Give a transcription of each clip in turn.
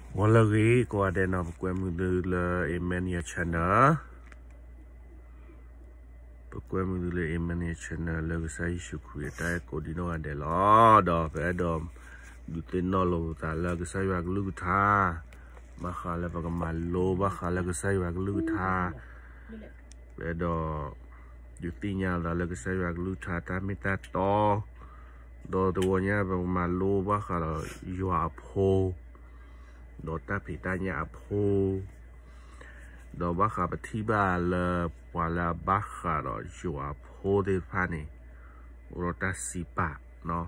ဂီၤလၢအဂ့ၤကိးဂၤဒဲးနီၤ, ပကွဲမုာ်သုလၢ Emmanuel Channel, ပကွဲမုာ်သုလၢ Emmanuel Channel လၢကစၢ်ယ့ၣ်ၡူးခရံာ်အတၢ်အဲၣ်ကိးဒံနီၢ်ဂၤဒဲးလီၤ. ဒီးပအဲၣ်ဒိးဒုးသ့ၣ်နီၣ်လိာ်ပသးလၢကစၢ်ယွၤကလုၢ်ကထါ, ဘၣ်ဃးလၢပကမၤလိ ဘၣ်ဃးလၢကစၢ်ယွၤကလုၢ်ကထါ, ပအဲၣ်ဒိးဒုးသ့ၣ်ညါသးလၢကစၢ်ယွၤကလုၢ်ကထါတၢ်မ့ၢ်တၢ်တီ, ဒီးတဂီၤညါပကမၤလိဘၣ်ဃးဒီးယွၤအဖိ ဒီးတၢ်ဖံးတၢ်ညၣ်အဖိ, ဒီးဘၣ်ဃးပထံၣ်ဘၣ်လၢပှၤလၢအဘၣ်ဃးဒီးယွၤအဖိသ့ၣ်တဖၣ်န့ၣ် အိၣ်ဒီးတၢ်စံးပာ်,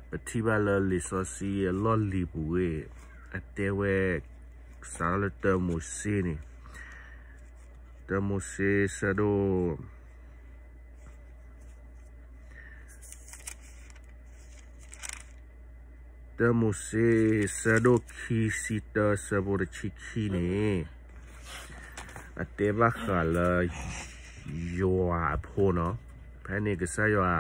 ပထံၣ်ဘၣ်လၢလံာ်စီဆှံအလီၢ်လံၤပူၤဝဲ, အတဲဝဲ စးထီၣ်လၢတၢမိၤၡ့န့ၣ်, တၢမိၤၡ့ဆၢဒိၣ် တၢမိၤၡ့ ဆၢဒိၣ်ခံဆံတၢ ဆၢဖိတဆံခံန့ၣ်, အတဲဘၣ်ဃးလၢ ယွၤအဖိနီၤ, ဖဲန့ၣ်ကစၢ်ယွၤ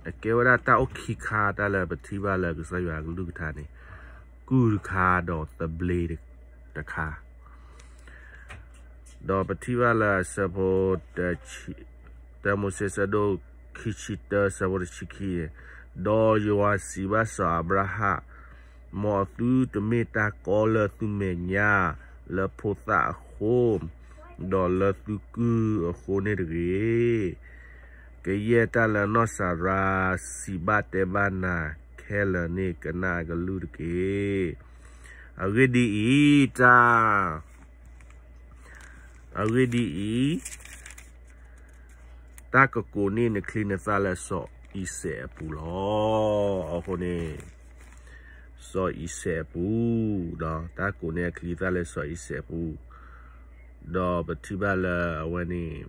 အကဲဝဲဒၣ်တၢ်အိၣ်ခံခါ တၢ်လၢပထံၣ်ဘၣ်လၢကစၢ်ယွၤကလုၢ်ကထါန့ၣ်, ကုၢ်တခါဒီးသဘျ့တခါ ဒီးပထံၣ်ဘၣ်လၢအဆၢဖိ တၢမိၤၡ့ဆၢဒိၣ်ခံဆံတၢ ဆၢဖိတဆံခံ, ဒီးယွၤစံးဘၣ်စီၤအၤဘြၤဟၣ်, မ်အသုတမ့ၢ်တၢ်ကီလၢသုမဲာ်ညါ, လၢဖိသၣ်အဃိ, ဒီးလၢသုကုၢ်အဃိန့ၣ်တဂ့ၤ. ကယဲၢ်တၢ်လၢနီၢ်စၤရါစံးဘၣ်တဲဘၣ်နၤခဲလၢာ်န့ၣ် ကနၣ်အကလုၢ်တက့ၢ်. အဂ့ၢ်ဒ်အံၤ, တၢ် အဂ့ၢ်ဒ်အံၤ, တၢ်ကကိးန့ၢ်နချံနသၣ်လၢစီၤအံၤစဲးအပူၤလီၤ. အဃိန့ၣ်, စီၤအံၤစဲးအပူၤ, ဒီးတၢ်ကိးန့ၢ်အချံအသၣ်လၢစီၤအံၤစဲးအပူၤ, ဒီးပထံၣ်ဘၣ်လၢအဝဲန့ၣ်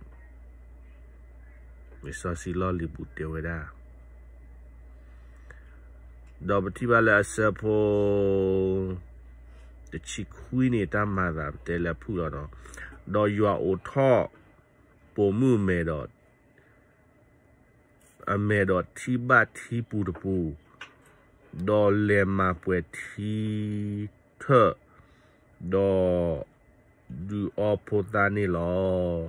လံာ်စီဆှံလီၢ်လံၤပူၤတဲဝဲဒၣ် ဒီးပထံၣ်ဘၣ်လၢအဆၢဖိ တဆံခွံန့ၣ် တၢ်မၤသးပတဲလၢအဖုၣ်လီၤနီၤ, ဒီးယွၤအိးထီၣ်ပိာ်မုၣ်အမဲာ်ဒီး အမဲာ်ဒီးထံဘၣ်ထံပူၤတပူၤ, ဒီးလဲၤမၤပှဲၤထံထၢၣ်, ဒီးဒုးအီဖိသၣ်န့ၣ်လီၤ.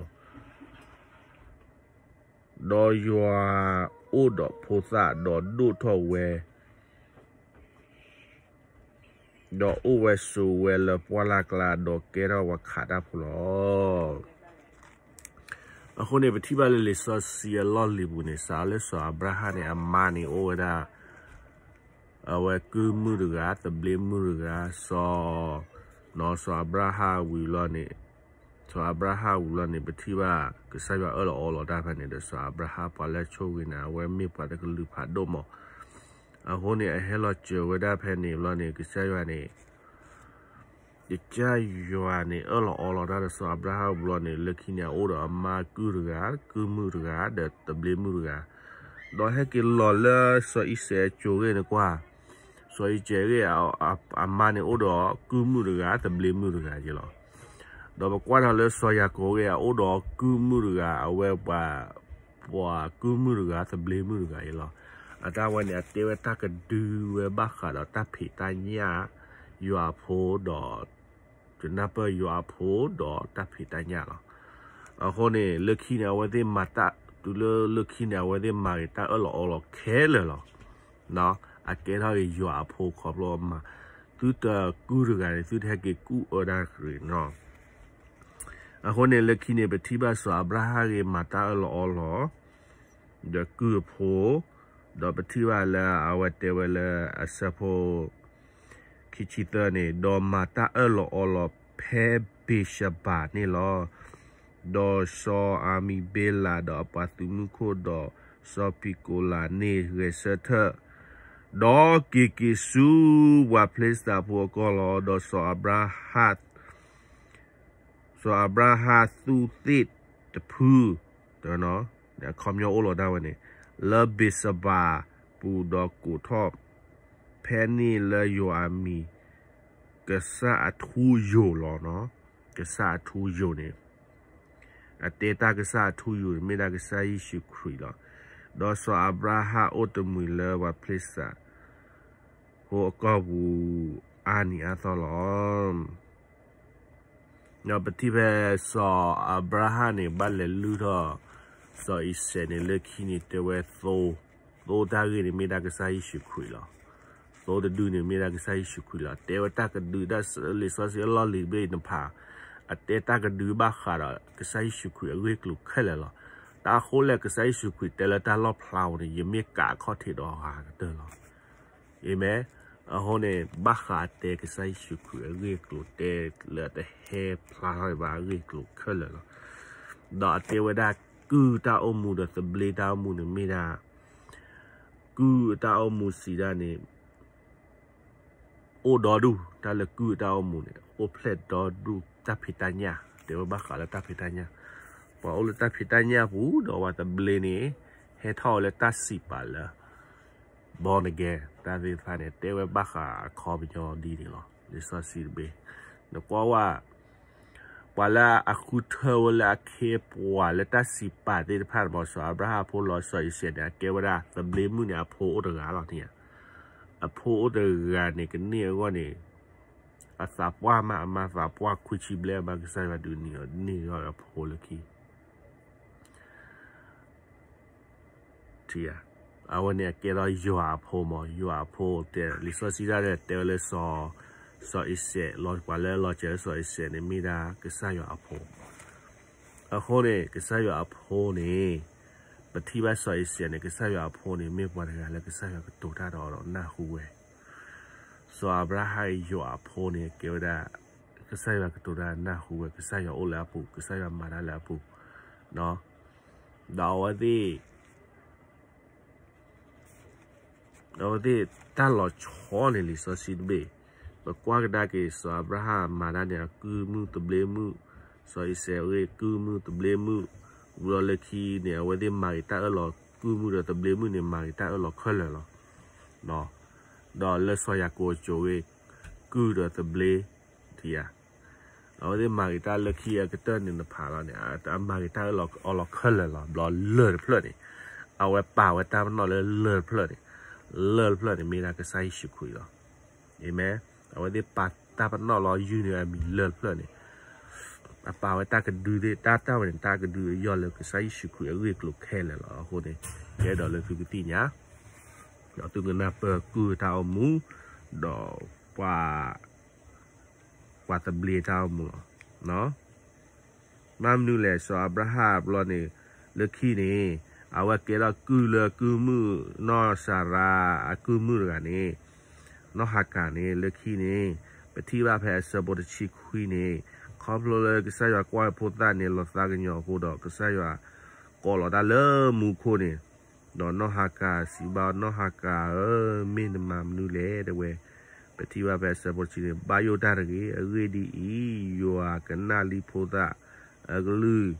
ဒီးယွၤအိၣ်ဒီးဖိသၣ်ဒီးဒိၣ်ထီၣ်ဝဲ, ဒီးအိၣ်ဝဲဆိးဝဲလၢပှၢ်လၢ်ကျါ ဒီးကဲထီၣ်ဝဲခးတၢ်ဖိလီၤ. အဃိန့ၣ် ပထံၣ်ဘၣ်လၢလံာ်စီဆှံအလီၢ်လံၤပူၤန့ၣ် စးလၢစီၤအၤဘြၤဟၣ်န့ၣ် အမါန့ၣ်အိၣ်ဝဲဒၣ် အဝဲကုၢ်မုၣ်တဂၤ သဘျ့မုၣ်တဂၤ, စီၤ, နီၢ် စီၤအၤဘြၤဟၣ်ဝံၤလီၤန့ၣ်, စီၤအၤဘြၤဟၣ်ဝံၤလီၤန့ၣ် ပထံၣ်ဘၣ် ကစၢ်ယွၤအၢၣ်လီၤအီလီၤတၢ်ဖဲန့ၣ်ဒီး စီၤအၤဘြၤဟၣ်ပှၤလၢအဆိၣ်ဂ့ၤန့ၣ် အဝဲမ့ၢ်ပှၤတကလုာ်ဖးဒိၣ်မး. အဃိန့ၣ် အဟဲလီၤစၢၤဝဲဒၣ်ဖဲန့ၣ်ဘျီန့ၣ် ကစၢ်ယွၤန့ၣ် ကစၢ်ယွၤန့ၣ် အၢၣ်လီၤအီလီၤတၢ်ဒီးစီၤအၤဘြၤဟၣ်ဘျီန့ၣ် လၢခံန့ၣ် အအိၣ်ဒီးအမါကုၢ်တဂၤ, ကုၢ်မုၣ်တဂၤ, ဒီးသဘျ့မုၣ်တဂၤ, ဒီးဟဲက့ၤလီၤလၢစီၤအံၤစဲးအစိၤဂ့ၢ်န့ၣ်ကွၢ်, စီၤအံၤစဲးဂ့ၢ် အမါန့ၣ်အိၣ်ဒီးကုၢ်မုၣ်တဂၤ သဘျ့မုၣ်တဂၤယ့လီၤ. ဒီးပကွၢ်ထီၣ်လၢစီၤယၤကိာ်ဂ့ၢ် အအိၣ်ဒီးကုၢ်မုၣ်တဂၤ အဝဲပှၤ ပှၤကုၢ်မုၣ်တဂၤ သဘျ့မုၣ်တဂၤအံၤလီၤ. အတၢ်ဝဲန့ၣ် အတဲဝဲတၢ်ကဒုဝဲဘၣ်ဃးဒီးတၢ်ဖံးတၢ်ညၣ် ယွၤအဖိဒီး ကနၢ်ပၢၢ်ယွၤအဖိဒီးတၢ်ဖံးတၢ်ညၣ်လီၤ. အဃိန့ၣ် လၢခံန့ၣ် အဝဲသ့ၣ်မၤတၢ် တုၤလၢလၢခံန့ၣ် အဝဲသ့ၣ်မၤဂ့ၤတၢ်အၢၣ်လီၤအီလီၤခဲလၢာ်လီၤ. အကဲထီၣ်က့ၤယွၤအဖိခီဖျိမး သုတကုၢ်တဂၤန့ၣ် သုတဟဲက့ၤကူၣ်အၢတၢ်တဂ့ၤနီၤ. အဃိန့ၣ် လၢခံန့ၣ် ပထံၣ်ဘၣ်စီၤအၤဘြၤဟၣ်ဂ့ၤမၤတၢ်အၢၣ်လီၤအီလီၤ ဒီးကုၢ်အဖိ, ဒီးပထံၣ်ဘၣ်လၢအဝဲတဲဝဲလၢအဆၢဖိ ခံဆံသၢန့ၣ်, ဒီးမၤတၢ်အၢၣ်လီၤအီလီၤဖဲဘ့ၤၡဘၤန့ၣ်လီၤ. ဒီးစီၤအၤမံၤဘ့လးဒီးအပှၤသုးမုၢ်ခိၣ်ဒီးစီၤဖံးကိလးန့ၣ်ဂဲၤဆၢထၢၣ်, ဒီးက့ၤက့ၤဆူပှၤဖလ့ၡသးဖိအကီၢ်လီၤ. ဒီးစီၤအၤဘြၤဟၣ် စီၤအၤဘြၤဟၣ်သူးသ့ၣ်တဖု, အခီပညီအိၣ်လီၤဒၣ်ဝဲန့ၣ်, လၢဘ့ၤၡဘၤပူၤဒီးကိးထီၣ်ဖဲန့ၣ်လၢယွၤအမံၤ ကစၢ်အထူအယိာ်လီၤ. ကစၢ်အထူအယိာ်န့ၣ် အတဲတၢ်ကစၢ်အထူအယိာ်န့ၣ် မ့ၢ်ဒၣ်ကစၢ်ယ့ၣ်ၡူးခရံာ်လီၤ. ဒီးစီၤအၤဘြၤဟၣ်အိၣ်တမှံၤလၢပှၤဖလ့ၡသးဖိအကီၢ်ပူၤ အါနံၤအါသီလီၤ. ဒီးပထံၣ်ဖဲစီၤအၤဘြၤဟၣ်န့ၣ် ဘၣ်လဲၤလုၢ်ထီၣ် စီၤအံၤစဲးန့ၣ် လၢခံန့ၣ်တဲဝဲ သိ, သိတၢ်ဂ့ၢ်န့ၣ်မ့ၢ်ဒၣ်ကစၢ်ယ့ၣ်ၡူးခရံာ်လီၤ. သိတဒုန့ၣ်မ့ၢ်ဒၣ်ကစၢ်ယ့ၣ်ၡူးခရံာ်လီၤ. တဲဝဲတၢ်ကဒု တၢ်လံာ်စီဆှံအလီၢ်လံၤတဘ့ၣ်နဖး, အတဲတၢ်ကဒုဘၣ်ဃးဒီး ကစၢ်ယ့ၣ်ၡူးခရံာ်အဂ့ၢ်ကျိၤခဲလၢာ်လီၤ. တၢ်အဃိလဲၣ် ကစၢ်ယ့ၣ်ၡူးခရံာ်တဲလၢတၢ်လီၣ်ဖျါဧိၤန့ၣ် ယမ့ၢ်ကးအခီၣ်ထံးဒီးအဂၤကတၢၢ်လီၤ. အၤမ့ၣ်. အဃိန့ၣ် ဘၣ်ဃးတဲကစၢ်ယ့ၣ်ၡူးခရံာ်အဂ့ၢ်ကျိၤ တဲလၢအတဟဲဖျါထီၣ်ဘၣ်အဂ့ၢ်ကျိၤခဲလၢာ်လီၤ. ဒီးအတဲဝဲဒၣ် ကုၢ်တၢ်အိၣ်မူဒီးသဘျ့တၢ်အိၣ်မူန့ၣ်မ့ၢ်ဒၣ် ကုၢ်တၢ်အိၣ်မူစံးဒၣ်န့ၣ် အိၣ်ဒီဒူၣ်, တၢ်လၢကုၢ်တၢ်အိၣ်မူန့ၣ် အိၣ်ဖျဲၣ်ဒီဒူၣ်တၢ်ဖံးတၢ်ညၣ်, တဲဝဲဘၣ်ဃးလၢတၢ်ဖံးတၢ်ညၣ်, ပှၤအိၣ်လၢတၢ်ဖံးတၢ်ညၣ်ပူၤ ဒီးပှၤသဘျ့န့ၣ် ဟဲထီၣ်ဝဲလၢတၢ်စံးပာ်လၢ born again တၢ်သ့ၣ်တဖၣ်န့ၣ် တဲဝဲဘၣ်ဃးအခီပညီဒ်န့ၣ်လီၤ. လံာ်စီဆှံတဘ့ၣ် နကွၢ်ဝဲ ပှၤလၢအဃုထၢဝဲလၢအခ့အပှၤလၢတၢ်စံးပာ်သ့ၣ်တဖၣ်န့ၣ် စီၤအၤဘြၤဟၣ်အဖိလီၤ စီၤအံၤစဲးန့ၣ် အကဲဝဲဒၣ်သဘျ့မုၣ်န့ၣ် အဖိအိၣ်တဂၤလီၤန့ၣ်ဧါ. အဖိအိၣ်တဂၤန့ၣ် ကန့ၢ်အဂီၢ်န့ၣ် အသးပှၢ်မး အမါသးပှၢ်ခွံဆံဘျဲၣ် အမါကစၢ်ယွၤဒုးန့ၢ်အီၤန့ၢ်အီၤအဖိလၢခံ ထံဧါ. အဝဲန့ၣ်အကဲထီၣ်ယွၤအဖိမး, ယွၤအဖိတဲ လံာ်စီဆှံဒၣ်တဲဝဲလၢ စီၤအံၤစဲး လီၤပှၤလၢအလီၤစဲၤလၢစီၤအံၤစဲးန့ၣ် မ့ၢ်ဒၣ်ကစၢ်ယွၤအဖိ. အဃိန့ၣ် ကစၢ်ယွၤအဖိန့ၣ် ပထံၣ်ဘၣ်စီၤအံၤစဲးန့ၣ် ကစၢ်ယွၤအဖိန့ၣ် မ့ၢ်ပှၤတဂၤလၢကစၢ်ယွၤကတိၤတၢ်ဒီးအီၤဒီးနၢ်ဟူဝဲ. စီၤအၤဘြၤဟၣ်အံၤယွၤအဖိန့ၣ် ကဲဝဲဒၣ် ကစၢ်ယွၤကတိၤတၢ်နၢ်ဟူဝဲ, ကစၢ်ယွၤအိၣ်လၢအပူၤ, ကစၢ်ယွၤမၤတၢ်လၢအပူၤ, ဒီးအဝဲသ့ၣ် အဝဲသ့ၣ်တၢ်လီၤဆီန့ၣ် လံာ်စီဆှံတဘ့ၣ်, ပကွၢ်ကဒါက့ၤ စီၤအၤဘြၤဟၣ်မၤတၢ်န့ၣ် အကုၢ်မုၣ်သဘျ့မုၣ်, စီၤအံၤစဲးအဂ့ၢ် ကုၢ်မုၣ်သဘျ့မုၣ်, ဝံၤဒီးလၢခံန့ၣ် အဝဲသ့ၣ်မၤက့ၤတၢ်အၢၣ်လီၤ, ကုၢ်မုၣ်ဒီးသဘျ့မုၣ်န့ၣ် မၤက့ၤတၢ်အၢၣ်လီၤခဲလၢာ်လီၤ. ဒီးလၢစီၤယၤကိာ်အစိၤအဂ့ၢ်, ကုၢ်ဒီးသဘျ့ ထံဧါ. အဝဲသ့ၣ်မၤက့ၤတၢ်လၢခံအကတၢၢ်န့ၣ်တဖၣ်လီၤန့ၣ် အမၤက့ၤတၢ်အၢၣ်လီၤအီလီၤခဲလၢာ်လီၤ. ဘျီလၢၢ်တဖျၢၣ်န့ၣ် အဝဲပာ်ဝဲတၢ်ပနီၣ်လၢလၢၢ်တဖျၢၣ်န့ၣ်, လၢၢ်တဖျၢၣ်န့ၣ် မ့ၢ်ဒၣ်ကစၢ်ယ့ၣ်ၡူးခရံာ်လီၤ. အၤမ့ၣ်. အဝဲသ့ၣ်ပာ်တၢ်ပနီၣ်လီၤ ယုၢ်န့ၢ်အမံၤလၢၢ်တဖျၢၣ်န့ၣ် အပာ်ဝဲတၢ်ကဒုသ့ၣ် တၢ်တၢ်ဝဲန့ၣ် တၢ်ကဒုအယီၢ်လၢကစၢ်ယ့ၣ်ၡူးခရံာ်အဂ့ၢ်ကျိၤခဲလၢာ်လီၤ. အဃိန့ၣ် ယအဲၣ်ဒိးလၢသုကသ့ၣ်ညါ ဒီးသုကနၢ်ပၢၢ်ကုၢ်တၢ်အိၣ်မူ ဒီးပှၤ ပှၤသဘျ့တၢ်အိၣ်မူလီၤ. ဘၣ်မနုၤလဲၣ် စီၤအၤဘြၤဟၣ်ဘျီန့ၣ် လၢခံန့ၣ် အဝဲကဲထီၣ်ကုၢ်လၢကုၢ်မုၣ် နီၢ်စၤရါအကုၢ်မုၣ်တဂၤန့ၣ် နီၢ်ဟၤကၤန့ၣ် လၢခံန့ၣ် ပထံၣ်ဘၣ်ဖဲအဆၢဖိတဆံခွံန့ၣ် ခီဖျိလၢကစၢ်ယွၤကွၢ်ဖိသၣ်န့ၣ် လီၤသးကညီၤအဃိဒီး ကစၢ်ယွၤကိးလီၤတၢ်လၢမူခိၣ်န့ၣ် ဒီးနီၢ်ဟၤကၤစံးဘၣ် နီၢ်ဟၤကၤဧၢ, မ့ၢ်နမၤမနုၤလဲၣ် တဲဝဲ. ပထံၣ်ဘၣ်ဖဲအဆၢဖိတဆံန့ၣ် ဘၣ်ယိၣ်တၢ်တဂ့ၤ, အဂ့ၢ်ဒ်အံၤ, ယွၤကနၣ်လံဖိသၣ်အကလုၢ်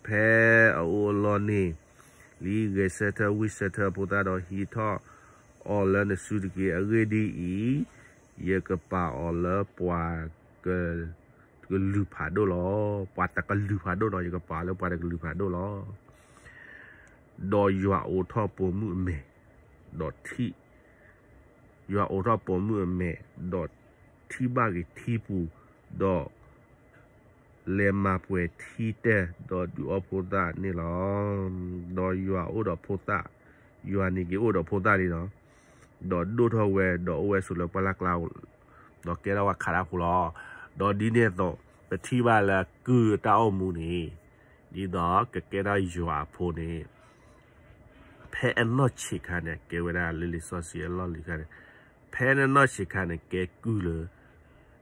ဖဲအအိၣ်အလီၢ်န့ၣ်လံ, ဂဲၤဆၢထၢၣ်ဝံၣ်ဆၢထၢၣ်အဖိသၣ်ဒီးဟံးထီၣ်အီၤလၢနစုတက့ၢ်. အဂ့ၢ်ဒ်အံၤ, ယကပာ်အီၤလၢပှၤ ကလုာ်ဖးဒိၣ်လီၤ. ပှၤတကလုာ်ဖးဒိၣ်လီၤ. ယကပာ်လၢပှၤတကလုာ်ဖးဒိၣ်လီၤ. ဒီးယွၤအိးထီၣ်ပိာ်မုၣ်အမဲာ်, ဒီးထံၣ်, ယွၤအိးထီၣ်ပိာ်မုၣ်အမဲာ်, ဒီးထံၣ်ဘၣ်ဂ့ၤထံပူၤ, ဒီး လဲၤမၤပှဲၤထံတဲာ်, ဒီးဒုးအီၣ်ဖိသၣ်န့ၣ်လီၤ. ဒီးယွၤအိၣ်ဒီးဖိသၣ်, ယွၤန့ၣ်က့ၤအိၣ်ဒီးဖိသၣ်လံလီၤ. ဒီးဒိၣ်ထီၣ်ဝဲ, ဒီးအိၣ်ဝဲဆိးလၢပှၢ်လၢ်ကျါ, ဒီးကဲထီၣ်ဝဲခးတၢ်ဖိလီၤ. ဒီးဒ်န့ၣ်အသိး ပထံၣ်ဘၣ်လၢကုၢ်တၢ်အိၣ်မူန့ၣ်, ဒ်သိးကကဲထီၣ်ယွၤအဖိန့ၣ် ဖဲအနီၢ်ဆံးခါန့ၣ် ကဲဝဲဒၣ်လၢလံာ်စီဆှံအလီၢ်လံၤခါန့ၣ်, ဖဲနနီၢ်ဆံးခါန့ၣ် ကဲကုၢ်လၢ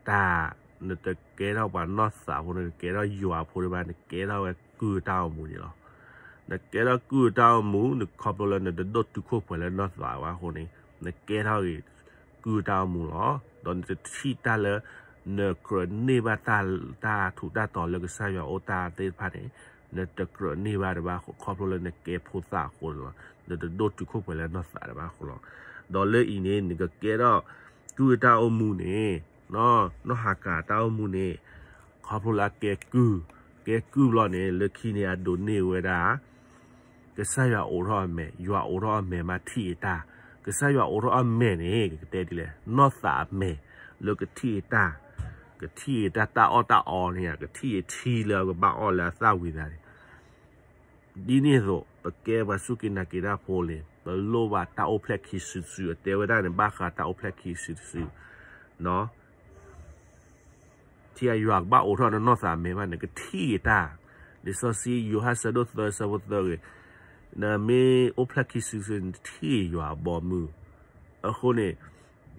တၢ်, နတကဲထီၣ်ပှၤနီၢ်သးဖိန့ၣ် နကဲထီၣ်ယွၤအဖိဒံးဘၣ် နကဲထီၣ်ဝဲကုၢ်တၢ်အိၣ်မူန့ၣ်လီၤ. နကဲထီၣ်ကုၢ်တၢ်အိၣ်မူ နခီဖျိလၢနတဒိၣ်တုာ်ခိၣ်ပှဲၤလၢနီၢ်သးဘၣ်အဃိန့ၣ် နကဲထီၣ်ဂ့ၤ ကုၢ်တၢ်အိၣ်မူလီၤ. ဒီးနတထံၣ်တၢ်လၢ နကြၢးန့ၢ်ဘၣ်တၢ်ထူးတၢ်တီၤလၢကစၢ်ယွၤအိၣ်တၢ်သ့ၣ်တဖၣ်န့ၣ် နတကြၢးန့ၢ်ဘၣ်ဒံးဘၣ်အဃိ ခီဖျိလၢနကဲဖိသၣ်အဃိန့ၣ်လီၤ. နတဒိၣ်တုာ်ခိၣ်ပှဲၤလၢနီၢ်သးဒံးဘၣ်အဃိလီၤ. ဒီးလၢအံၤန့ၣ် နကကဲထီၣ်ကုၢ်တၢ်အိၣ်မူန့ၣ်, နီၢ်ဟၤကၤတၢ်အိၣ်မူန့ၣ် ခီဖျိလၢအကဲကုၢ်, ကဲကုၢ်ဘျီန့ၣ် လၢခံန့ၣ်အဒိးန့ၢ်ဝဲဒၣ် ကစၢ်ယွၤအိးထီၣ်အမဲာ်, ယွၤအိးထီၣ်အမဲာ်မးထံၣ်အတၢ်, ကစၢ်ယွၤအိးထီၣ်အမဲာ်န့ၣ် ကကတဲဒ်လဲၣ်, နီၢ်သးအမဲာ်, လၢကထံၣ်အတၢ်, ကထံၣ်အတၢ်တၢ်အီၣ်တၢ်အီန့ၣ် ကထံၣ်အထံလၢအကဘၣ်အီၣ်လၢအသၣ်ဝံၤသးန့ၣ် ဒ်န့ၣ်အသိး ပကဲပှၤစူၢ်က့ၤနာ်က့ၤတၢ်ဖိလံ, ပလိၣ်ဘၣ်တၢ်အိၣ်ဖျဲၣ်ခံစုတစု, အတဲဝဲဒၣ်န့ၣ် ဘၣ်ဃးတၢ်အိၣ်ဖျဲၣ်ခံစုတစု, ထံၣ်ယွၤကဘၣ်အိးထီၣ်နနီၢ်သးမဲာ်ဘၣ်န့ၣ် ကထံၣ်အတၢ်, လံာ်စီဆှံယိၤဟၣ်ဆၢဒိၣ်သၢဆၢဖိသၢဂ့ၤ, နမ့ၢ်အိၣ်ဖျဲၣ်ခံစုတစု နထံၣ်ယွၤအဘီအမုၢ်, အဃိန့ၣ်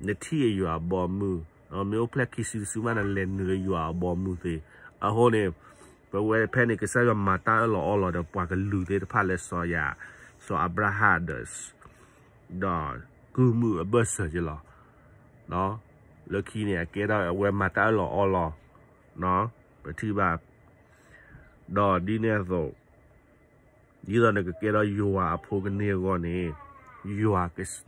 နထံၣ်ယွၤအဘီအမုၢ်, မ့ၢ်အိၣ်ဖျဲၣ်ခံစုတစုမး နလဲၤနုာ်လၢယွၤအဘီအမုၢ်သ့, အဃိန့ၣ် ပဝဲဖဲန့ၣ် ကစၢ်ယွၤမၤတၢ်အၢၣ်လီၤအီလီၤဒီးပှၤကလုာ်သ့ၣ်တဖၣ်လၢစီၤယၤ, စီၤအၤဘြၤဟၣ်ဒီး ဒီးကုၢ်မုၣ်အဘၢၣ်စၢၤက့လီၤ. လၢခံန့ၣ် အကဲထီၣ်အဝဲမၤတၢ်အၢၣ်လီၤအီလီၤ, ပထံၣ်ဘၣ်, ဒီးဒ်န့ၣ်အသိး ဒ်သိးနကကဲထီၣ်ယွၤအဖိကန့ၢ်အဂီၢ်န့ၣ်, ယွၤ,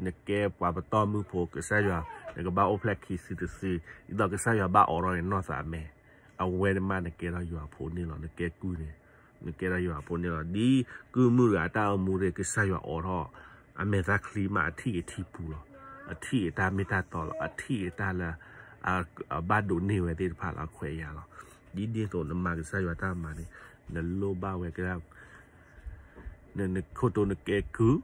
နကဲပှၤပတီၢ်မုၢ်ဖိ ကစၢ်ယွၤ, နကဘၣ်အိၣ်ဖျဲၣ်ခံစုတစု, ဒ်သိးကစၢ်ယွၤဘၣ်အိးထီၣ်နနီၢ်သးမဲာ်, အဝဲန့ၣ်မးနကဲထီၣ်ယွၤအဖိန့ၣ်လီၤ. နကဲကုၢ်န့ၣ်, နကဲထီၣ်ယွၤအဖိန့ၣ်လီၤ. ဒ်ကုၢ်မုၣ်တဂၤအတၢ်အိၣ်မူန့ၣ် ကစၢ်ယွၤအိးထီၣ်အမဲာ်သၣ်ချံမး အထံၣ်အထံပူၤလီၤ. အထံၣ်အတၢ်မ့ၢ်တၢ်တီလီၤ. အထံၣ်အတၢ်လၢ အဘၣ်ဒိးန့ၢ်ဝဲသ့ၣ်တဖၣ်လၢအခွဲးအယာ်လီၤ. ဒ်န့ၣ်အသိးနမၤကစၢ်ယွၤတၢ်မၤန့ၣ်, နလိၣ်ဘၣ်ဝဲက, နခိၣ်တိနကဲကုၢ်,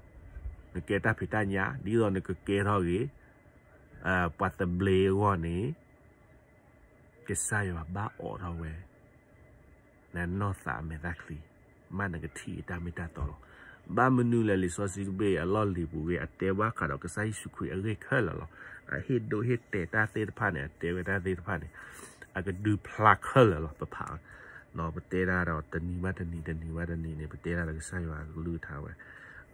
နကဲတၢ်ဖံးတၢ်ညၣ်, ဒ်သိးနကကဲထီၣ်ဂ့ၤ ပှၤသဘျ့အဂီၢ်န့ၣ်, ကစၢ်ယွၤဘၣ်အိးထီၣ်ဝဲ နနီၢ်သးအမဲာ်သၣ်ချံ, မ့ၢ်နကထံၣ်အတၢ်မ့ၢ်တၢ်တီလီၤ. ဘၣ်မနုၤလဲၣ် လံာ်စီဆှံတဘ့ၣ်အလီၢ်လံၤပူၤဂ့ၢ် အတဲဘၣ်ဃးဒီးကစၢ်ယ့ၣ်ၡူးခရံာ်အဂ့ၢ်ခဲလၢာ်လီၤ. အဟ့ၣ်ဒိဟ့ၣ်တဲာ်တၢ်သ့ၣ်တဖၣ်န့ၣ် အတဲဝဲတၢ်သ့ၣ်တဖၣ်န့ၣ် အကဒုးဖျါခဲလၢာ်လီၤ. ပဖး, ပတဲဒၣ်ဒီးတနံၤဘၣ်တနံၤ တနံၤဘၣ်တနံၤန့ၣ် ပတဲဒၣ်ဒီးကစၢ်ယွၤအကလုၢ်ကထါဝဲ.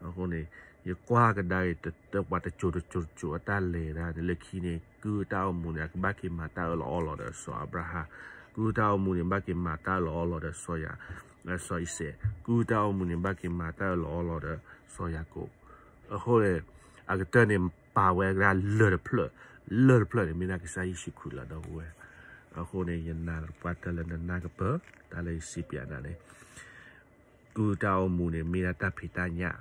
အဃိန့ၣ် ယကွၢ်ကဒါအံၤ တ, တပှၤတစိၤတစိၤတစိၤအတၢ်လဲၤဒၣ်န့ၣ် လၢခံန့ၣ် ကုၢ်တၢ်အိၣ်မူန့ၣ် အကဘၣ်က့ၤမၤတၢ်အၢၣ်လီၤအီလီၤဒီးစီၤအၤဘြၤဟၣ်, ကုၢ်တၢ်အိၣ်မူန့ၣ် ဘၣ်က့ၤမၤတၢ်အၢၣ်လီၤအီလီၤဒီးစီၤယၤ, စီၤအံၤစဲး, ကုၢ်တၢ်အိၣ်မူန့ၣ် ဘၣ်က့ၤမၤတၢ်အၢၣ်လီၤအီလီၤဒီးစီၤယၤကိာ်. အဃိန့ၣ် အကတၢၢ်န့ၣ် ပာ်ဝဲကဒါလၢၢ်တဖျၢၣ်, လၢၢ်တဖျၢၣ်န့ၣ် မ့ၢ်ဒၣ်ကစၢ်ယ့ၣ်ၡူးခရံာ်လီၤ ဒီပုၢ်ဝဲၢ်. အဃိန့ၣ် ယနာ်လၢပှၤတၢၢ်လၢနနၢ်ကပၢၢ် တၢ်လၢယစံးပၠးနၤန့ၣ် ကုၢ်တၢ်အိၣ်မူန့ၣ် မ့ၢ်ဒၣ်တၢ်ဖံးတၢ်ညၣ်,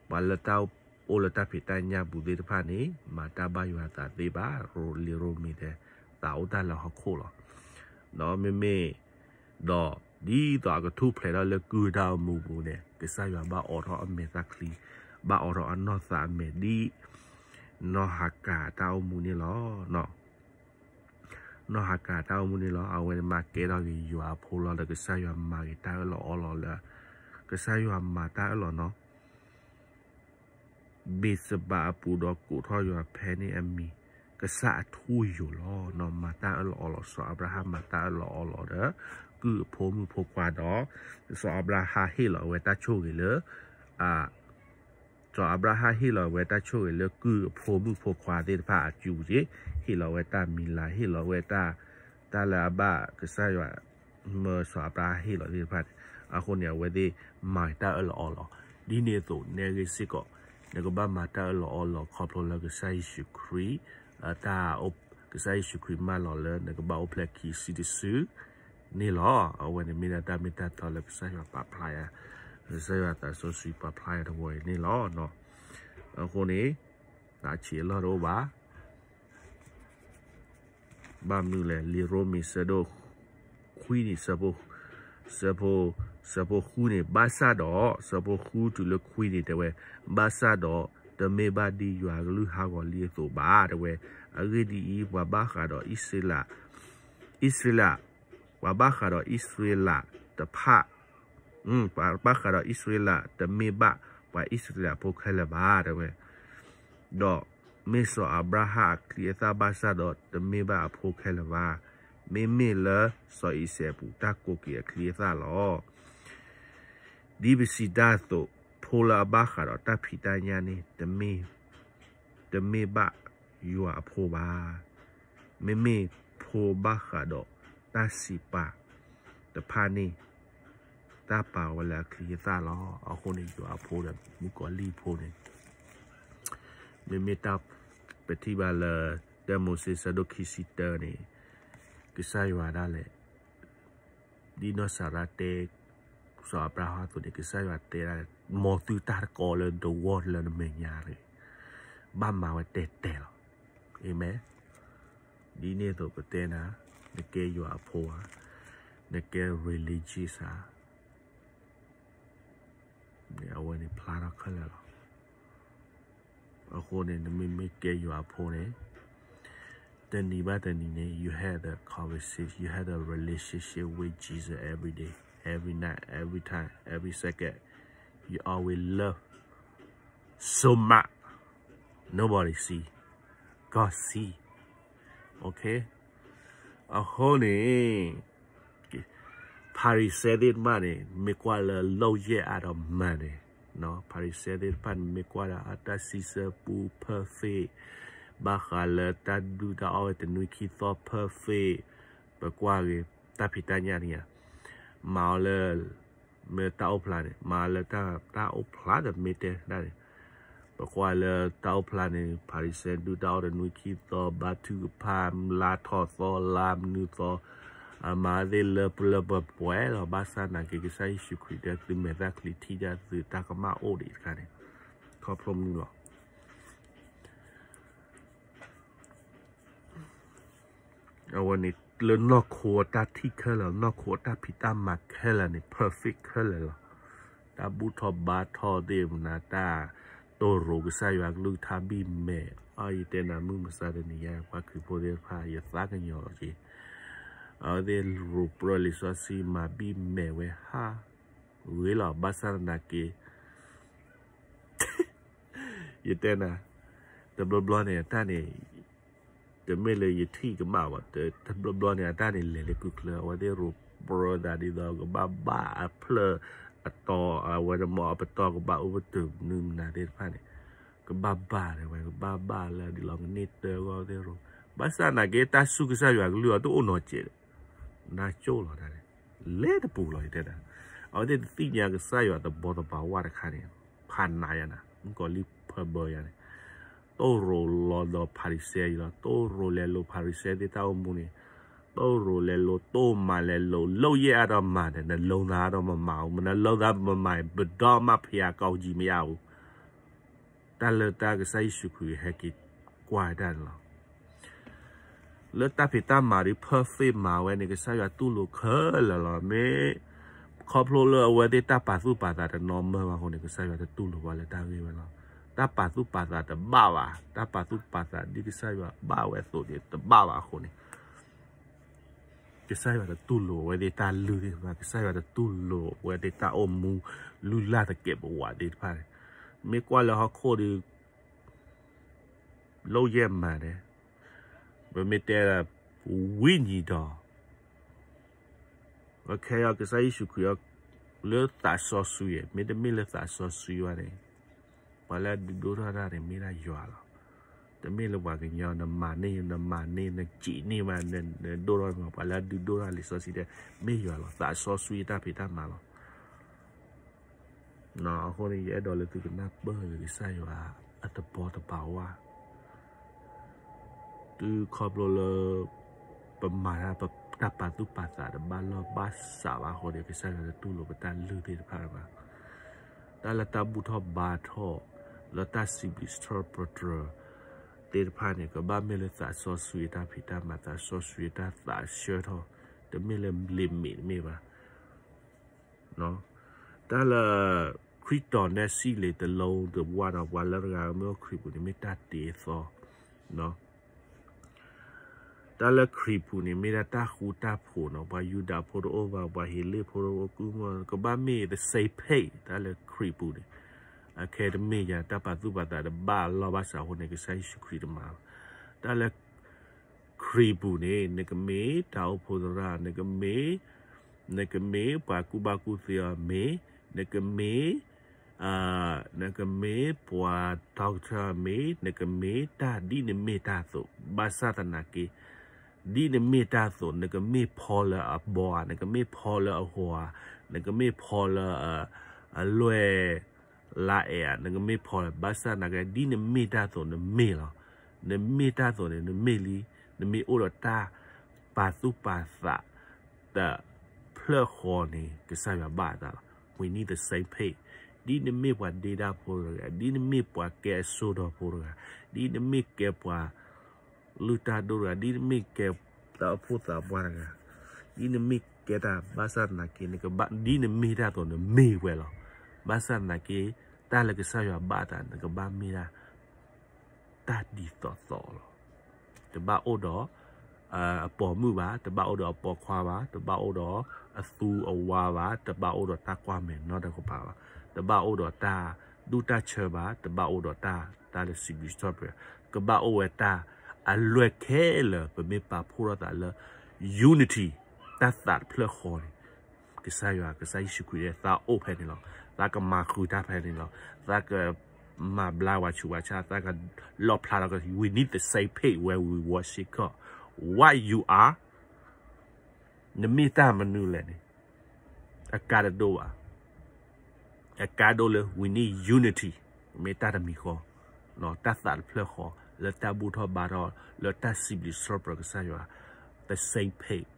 ပှၤလၢတၢ်အိၣ်လၢတၢ်ဖံးတၢ်ညၣ်ပူၤသ့ၣ်တဖၣ်န့ၣ် မၤတၢ်ဘၣ်ယွၤအသးသ့ဘၣ်, ရိ, လံာ်ရိမ့ၤတဲ, သးအိၣ်တၢ်လၢဟီၣ်ခိၣ်လီၤ. ဒီးမ့မ့ၢ်, ဒီးဒ်သိးအကထူၣ်ဖျဲးထီၣ်လၢကုၢ်တၢ်အိၣ်မူပူၤန့ၣ် ကစၢ်ယွၤဘၣ်အိးထီၣ်အမဲာ်သၣ်ချံ, ဘၣ်အိးထီၣ်အနီၢ်သးအမဲာ်ဒ် နီၢ်ဟၤကၤတၢ်အိၣ်မူန့ၣ်လီၤ. နီၢ်ဟၤကၤတၢ်အိၣ်မူန့ၣ်လီၤ. အဝဲန့ၣ်မးကဲထီၣ်က့ၤယွၤအဖိလီၤ. ဒီးကစၢ်ယွၤမၤက့ၤတၢ်အၢၣ်လီၤအီလီၤလၢ, ကစၢ်ယွၤမၤတၢ်အၢၣ်လီၤနီၤ, ဘ့းစဘၤအပူၤဒီးကိးထီၣ်ယွၤဖဲန့ၣ်အမံၤ, ကစၢ်အထူအယိာ်လီၤ. နီၤ မၤတၢ်အၢၣ်လီၤအီလီၤ, စီၤအၤဘြၤဟၣ်မၤတၢ်အၢၣ်လီၤအီလီၤဒီး ကုၢ်အဖိမုၣ်ဖိခွါဒီး စီၤအၤဘြၤဟၣ်ဟ့ၣ်လီၤဝဲတၢ်ဆိၣ်ဂ့ၤလၢ စီၤအၤဘြၤဟၣ်ဟ့ၣ်လီၤဝဲတၢ်ဆိၣ်ဂ့ၤလၢကုၢ်အဖိမုၣ်ဖိခွါသ့ၣ်တဖၣ်အစုပူၤက့ၤ, ဟ့ၣ်လီၤဝဲတၢ်မံၤလၤ, ဟ့ၣ်လီၤဝဲတၢ်, တၢ်လၢအဘၣ်ကစၢ်ယွၤ, မၢစီၤအၤဘြၤဟၣ်ဟ့ၣ်လီၤသ့ၣ်တဖၣ်န့ၣ်, အဃိန့ၣ် အဝဲသ့ၣ်မၤတၢ်အၢၣ်လီၤအီလီၤ. ဒ်န့ၣ်အသိး နဲဂ့ၤစ့ၢ်ကီး နကဘၣ်မၤတၢ်အၢၣ်လီၤအီလီၤခီဖျိလၢကစၢ်ယ့ၣ်ၡူးခရံာ်, တၢ်, ကစၢ်ယ့ၣ်ၡူးခရံာ်မၢလီၤလၢနကဘၣ်အိၣ်ဖျဲၣ်ခံစုတစု န့ၣ်လီၤ. အဝဲန့ၣ်မ့ၢ်ဒၣ်တၢ်မ့ၢ်တၢ်တီလၢကစၢ်ယွၤပာ်ဖျါယၤ, ကစၢ်ယွၤသးစီဆှံပာ်ဖျါယၤတဝီအံၤန့ၣ်လီၤ. အဃိန့ၣ်, အဆံးအလီၢ်တအိၣ်ဘၣ်. ဘၣ်မနုၤလဲၣ်, လံာ်ရိမ့ၤဆၢဒိၣ်ခွံန့ၣ်, ဆၢဖိ, ဆၢဖိဃုန့ၣ်, ဘၣ်ဆၣ်ဒီး, ဆၢဖိဃုတုၤလၢခွံန့ၣ်တဲဝဲ, ဘၣ်ဆၣ်ဒီး, တမ့ၢ်ဘၣ်ဒ်ယွၤအကလုၢ်ဟးဂီၤလံအသိးဘၣ် တဲဝဲ. အဂ့ၢ်ဒ်အံၤ, ပှၤဘၣ်ဃးဒီးအံၣ်စရ့လး, အံၣ်စရ့လး, ပှၤဘၣ်ဃးဒီးအံၣ်စရ့လးတဖၣ် ပှၤဘၣ်ဃးဒီးအံၣ်စရ့လး တမ့ၢ်ဘၣ်ပှၤအံၣ်စရ့လးအဖိခဲလၢာ်ဘၣ် တဲဝဲ, ဒီးမ့ၢ်စီၤအၤဘြၤဟၣ်အချံအသၣ်ဘၣ်ဆၣ်ဒီး တမ့ၢ်ဘၣ်အဖိခဲလၢာ်ဘၣ်, မ့မ့ၢ်လၢစီၤအံၤစဲးအပူၤတၢ်ကိးက့ၤအချံအသၣ်လီၤ. ဒ်ပစံးတၢ်အသိး, ဖိလၢအဘၣ်ဃးဒီးတၢ်ဖံးတၢ်ညၣ်န့ၣ် တမ့ၢ်ဘၣ်ယွၤအဖိဘၣ်. မ့မ့ၢ်ဖိဘၣ်ဃးဒီးတၢ်စံးပာ်တဖၣ်န့ၣ် တၢ်ပာ်ဝဲလၢအချံအသၣ်လီၤ. အဃိန့ၣ် ယွၤအဖိဒီးမုၣ်ကီၤလံၢ်ဖိန့ၣ် မ့မ့ၢ်တၢ်ပထံၣ်ဘၣ်လၢ တၢမိၤၡ့ဆၢဒိၣ်ခံဆံတၢန့ၣ်, ကစၢ်ယွၤဒၣ်လဲာ် ဒ်နီၢ်စၤရါတဲ စီၤအၤဘြၤဟၣ်အသိးန့ၣ် ကစၢ်ယွၤတဲဒၣ်, မ်သုတၢ်တကိးလၢနဂီၢ်လၢနမဲာ်ညါတဂ့ၤ, ဘၣ်မၤဝဲတဲတဲလီၤ. အၤမ့ၣ်. ဒ်န့ၣ်အသိးပတဲနၤ, နကဲယွၤအဖိဧါ, နကဲ religious ဧါ, အဝဲန့ၣ်ဖျါထီၣ်ခဲလၢာ်လီၤ. အဃိန့ၣ် နမ့မ့ၢ်ကဲယွၤအဖိန့ၣ် တနံၤဘၣ်တနံၤန့ၣ် you have the conversation, you have the relationship with Jesus every day, every night, every time, every second. You always love so much. Nobody see. God see. Okay? အဃိန့ၣ် ဖၤရံၤၡဲသ့ၣ်တဖၣ်န့ၣ် မ့ၢ်ကွၢ်လၢလုပ်ရက်အါဒီးမၤန့ၣ်, ဖၤရံၤၡဲသ့ၣ်တဖၣ်န့ၣ် မ့ၢ်ကွၢ်လၢအတၢ်စံးဆၢပူ perfect, ဘၣ်ဃးလၢတၢ်ဒုၣ်တၢ်အီၣ်ဝဲတနွံခံသီ perfect, ပကွၢ်ဂ့ၤ တၢ်ဖံးတၢ်ညၣ်န့ၣ်ဧါ, မၤအီၤလၢ မ့ၢ်တၢ်အိၣ်ဖျါန့ၣ် မၤလၢတၢ်အိၣ်ဖျါဒီးမ့ၢ်တဲဒၣ်န့ၣ်, ပကွၢ်လၢတၢ်အိၣ်ဖျါန့ၣ် ဖၤရံၤၡဲဒုၣ်တၢ်အီၣ်တနွံခံသီ ဘါထုကဖၣ် လါထီၣ်သီ လါမနုၤသီ, အမၤသ့ၣ်လၢပလၢပပှဲၤလီၤ. ဘၣ်ဆၣ်သနာ်က့ ကစၢ်ယ့ၣ်ၡူးခရံာ်တဲ သုမဲာ်သၣ်ချံထံၣ်ဒၣ်သုတၢ်ကမၣ်အိၣ်ဒံးတခါန့ၣ်, ခီဖျိမနုၤလီၤ. အဝဲန့ၣ် လၢနီၢ်ခိအတၢ်ထံၣ်ခဲလၢာ် နီၢ်ခိအတၢ်ဖံးတၢ်မၤခဲလၢာ်န့ၣ် perfect ခဲလၢာ်လီၤ. တၢ်ဘူၣ်ထီၣ်ဘါထီၣ်သ့ၣ်မနၤ တၢ်တိၢ်ရိၤကစၢ်ယွၤကလုၢ်ကထါဘံၣ်မဲာ်, အီ ယတဲနၤမုၢ်မဆါတနံၤညါ ပှၤခရံာ်ဖိသ့ၣ်တဖၣ် ယသးကညီၤလီၤက့ၤ, အဝဲသ့ၣ်ရိၤပြၢလံာ်စီဆှံမၤဘံၣ်မဲာ်ဝဲဟးဂ့ၤလီၤ. ဘၣ်ဆၣ်သနာ်က့ ယတဲနၤ, တဘျီဘျီန့ၣ် အတၢ်န့ၣ် တမ့ၢ်လၢယထံၣ်ကမၣ်ဘၣ်, တဘျီဘျီန့ၣ် အတၢ်န့ၣ်လဲၤလၢကုၢ်ချၢ, အဝဲသ့ၣ်ရိၤပြၢသးဒ်သိး ကဘၣ်ဘၣ်အဖျၢၣ်အတီၤ, အဝဲတမ့ၢ်အပတီၢ်ကဘၣ်အိၣ်ပတုာ်မနုၤမနၤသ့ၣ်တဖၣ်န့ၣ်, ကဘၣ်ဘၣ်န့ၣ်ဝဲ ကဘၣ်ဘၣ်လၢဒ်လီၤ ကန့ၢ်တၢ်ဂီၢ်သ့ၣ်ရိၤ, ဘၣ်ဆၣ်သနာ်က့ တၢ်စူၢ်ကစၢ်ယွၤကလုၢ်အီၤတအိၣ်နီတစဲး, နၢ်ကၠိၣ်လီၤတၢ်န့ၣ်, လဲၤတပူၤလီၤ ယတဲနၤ, အဝဲသ့ၣ်တသ့ၣ်ညါကစၢ်ယွၤသဘီသဘးဝါတခါန့ၣ်, ဖးနးယၤနၤ မုၣ်ကီၤလံၢ်ဖၢဘၢယၤန့ၣ်, တိၢ်ရိၤလီၤဒီးဖၤရံၤၡဲအံၤလီၤ, တိၢ်ရိၤလဲၤလိာ်ဖၤရံၤၡဲသ့ၣ်တၢ်အိၣ်မူန့ၣ်, တိၢ်ရိၤလဲၤလိာ် တိၢ်မၤလဲၤလိာ် လုပ်ရက်အါဒီးမၤန့ၣ် နလုပ်သးဒီးမမၤအူ, မနလုပ်သးမမၤ ဘယ်တော့မှဘုရားကောင်းကြီးမရဘူး. တၢ်လၢတၢ်ကစၢ်ယ့ၣ်ၡူးခရံာ်ဟဲက့ၤကွၢ်တၢ်န့ၣ်လီၤ. လၢတၢ်ဖံးတၢ်မၤဒ် perfect မၤဝဲန့ၣ် ကစၢ်ယွၤတူၢ်လိာ်ခဲလၢာ်လီၤ. မ့ၢ်ခီဖျိလၢအဝဲသ့ၣ်တၢ်ပာ်သူၣ်ပာ်သးတနီၤမၢဘၣ်အဃိန့ၣ် ကစၢ်ယွၤတတူၢ်လိာ်ပှၤလၢတၢ်ဂ့ၢ်ဝဲလီၤ. တၢ်ပာ်သူၣ်ပာ်သးတဘၣ်ဘၣ်, တၢ်ပာ်သူၣ်ပာ်သးဒ်ကစၢ်ယွၤဘၣ်ဝဲအသိးန့ၣ် တဘၣ်ဘၣ်အဃိန့ၣ် ကစၢ်ယွၤတတူၢ်လိာ်အဝဲသ့ၣ်တၢ်လုၢ်သ့ၣ်တဖၣ်, ကစၢ်ယွၤတတူၢ်လိာ်အဝဲသ့ၣ်တၢ်အိၣ်မူ လုၢ်လၢ်သကဲးပဝးသ့ၣ်တဖၣ်န့ၣ်, မ့ၢ်ကွၢ်လၢဟီၣ်ခိၣ်ဒီး လုပ်ရက်မၤန့ၣ်, ပမ့ၢ်တဲလၢ ဝိညာဉ်တော်, ခဲအံၤကစၢ်ယ့ၣ်ၡူးခရံာ်အီၤ လၢသးစီဆှံ, မ့တမ့ၢ်လၢသးစီဆှံဘၣ်န့ၣ် ပှၤလၢအဒုးဒိၣ်ထီၣ်တၢ်န့ၣ် မ့ၢ်ဒၣ်ယွၤလီၤ. တမ့ၢ်လၢပှၤကညီ နမၤန့ၢ် နမၤန့ၢ် နစံးန့ၢ်မး နဒိၣ်ထီၣ်မး, ပှၤလၢအဒုးဒိၣ်ထီၣ်လံာ်စီဆှံတဲ မ့ၢ်ယွၤလီၤ. သးစီဆှံတၢ်ဖံးတၢ်မၤလီၤ. အဃိန့ၣ် ယအဲၣ်ဒိးလၢသုကနၢ်ပၢၢ်ဂ့ၤကစၢ်ယွၤအသဘီသဘးဝါ တုၤခီဖျိလၢ ပမၤတၢ် ပတၢ်ပာ်သူၣ်ပာ်သးတဘၣ်လီၢ်ဘၣ်စးဘၣ်အဃိန့ၣ် ကစၢ်ယွၤတတူၢ်လိာ်ပတၢ်လုၢ်သ့ၣ်တဖၣ်ဘၣ်. တၢ်လၢတၢ်ဘူၣ်ထီၣ်ဘါထီၣ် လၢတၢ်စံးဘျုးစံးထီၣ်ပတြၢၤသ့ၣ်တဖၣ်န့ၣ် ကဘၣ်မ့ၢ်လၢသးစီဆှံအတၢ်ဖံးတၢ်မၤ သးစီဆှံအတၢ်သးဆၢထီၣ်, တမ့ၢ်လၢလံာ်မ့ၢ်တမ့ၢ်ဘၣ်. တၢ်လၢ ခရံာ်တီၤနဲၣ်စံးလံာ်တလီတဝၢ်ဒီး ပှၤလၢတဂၤမ့ၢ်အိၣ်ခရံာ်ပူၤန့ၣ် မ့ၢ်တၢ်တ့အသီ, တၢ်လၢခရံာ်ပူၤန့ၣ် မ့ၢ်ဒၣ်တၢ်ဃူတၢ်ဖိးနီၤ, ပှၤယူဒၤဖိတအိၣ်ဘၣ်, ပှၤဟ့းလ့ၣ်ဖိတအိၣ်, ကဘၣ်မ့ၢ် the same page တၢ်လၢခရံာ်ပူၤန့ၣ်, အခဲတမ့ၢ်ယၤ တၢ်ပာ်သူၣ်ပာ်သးတဘၣ်လီၢ်ဘၣ်စးအဃိန့ၣ် ကစၢ်ယ့ၣ်ၡူးခရံာ်တမၤဘၣ်. တၢ်လၢ ခရံာ်ပူၤန့ၣ် နကမ့ၢ်တၢ်အိၣ်ဖှိၣ်သရၣ်, နကမ့ၢ်, နကမ့ၢ်ပှၤကူၣ်ဘၣ်ကူၣ်သ့အီၤမ့ၢ်, နကမ့ၢ်, နကမ့ၢ်ပှၤ doctor မ့ၢ်, နကမ့ၢ်တၢ်ဒ်နမ့ၢ်တၢ်အသိး, ဘၣ်ဆၣ်သနာ်က့ ဒ်နမ့ၢ်တၢ်အသိး နကမ့ၢ်ဖီလၢအဘီဧါ, နကမ့ၢ်ဖီလၢအဂီၤဧါ, နကမ့ၢ်ဖီလၢ အလွဲၢ် လါအဲးဧါ, နကမ့ၢ်ဖီလၢ ဘၣ်ဆၣ်သနာ်က့ ဒ်နမ့ၢ်တၢ်အသိးနမ့ၢ်လီၤ. နမ့ၢ်တၢ်အသိးန့ၣ် နမ့ၢ်လံ, နမ့ၢ်အိၣ်ဒီးတၢ်ပာ်သူၣ်ပာ်သး တဖျၢၣ်ဃီန့ၣ် ကစၢ်ယွၤဘၣ်အသးလီၤ. We need the same page. ဒ်နမ့ၢ်ပှၤဒ့တၢ်ဖိတဂၤ, ဒ်နမ့ၢ်ပှၤကဲအစိဒီဖိတဂၤ, ဒ်နမ့ၢ်ကဲပှၤ ကလုၢ်တၢ်ဒိၣ်တဂၤ ဒ်နမ့ၢ်ကဲသးအိၣ်ဖှိၣ်သးပှၢ်တဂၤ, ဒ်နမ့ၢ်ကဲတၢ်ဘၣ်ဆၣ်သနာ်က့ နကဘၣ် ဒ်နမ့ၢ်တၢ်အသိးနမ့ၢ်ဝဲလီၤ. ဘၣ်ဆၣ်သနာ်က့ တၢ်လၢကစၢ်ယွၤဘၣ်အသး နကဘၣ်မ့ၢ်ဒၣ် တၢ်ဒ်သိးသိးလီၤ. တဘၣ်အိၣ်ဒီး အပိာ်မုၣ်ဘၣ်, တဘၣ်အိၣ်ဒီးအပိာ်ခွါဘၣ်, တဘၣ်အိၣ်ဒီးအသူအဝါဘၣ်, တဘၣ်အိၣ်ဒီးတၢ်ကွၢ်မဲာ်နီတကပၤဘၣ်, တဘၣ်အိၣ်ဒီးတၢ်ဒူၣ်တၢ်ဆၢဘၣ်, တဘၣ်အိၣ်ဒီးတၢ် တၢ်လၢစံးဘျုးစံးထီၣ်ပတြၢၤ, ကဘၣ်အိၣ်ဝဲတၢ်အလွဲၢ်ခဲလၢာ် ပမ့ၢ်ပာ်ဖှိၣ်ထီၣ်သးလၢ unity တၢ်သးတဖျၢၣ်ဃီန့ၣ် ကစၢ်ယွၤ ကစၢ်ယ့ၣ်ၡူးခရံာ် သးအိၣ်ဖဲန့ၣ်လီၤ. သးကမၤဃုာ်တၢ်ဖဲန့ၣ်လီၤ. သးကမၤဘျါဝဲဆူးဝဲဆါ, သးကလီၣ်ဖျါထီၣ်က we need the same page where we worship God. What you are, နမ့ၢ်တၢ်မနုၤလဲၣ်န့ၣ် အကါတဒိၣ်ဘၣ်. အကါဒိၣ်လၢ we need unity, မ့ၢ်တၢ်တမံၤဃီ, တၢ်သးတဖျၢၣ်ဃီ, လၢတၢ်ဘူၣ်ထီၣ်ဘါထီၣ်, လၢတၢ်စံးဘျုးစံးထီၣ်ပတြၢၤကစၢ်ယွၤ, the same page.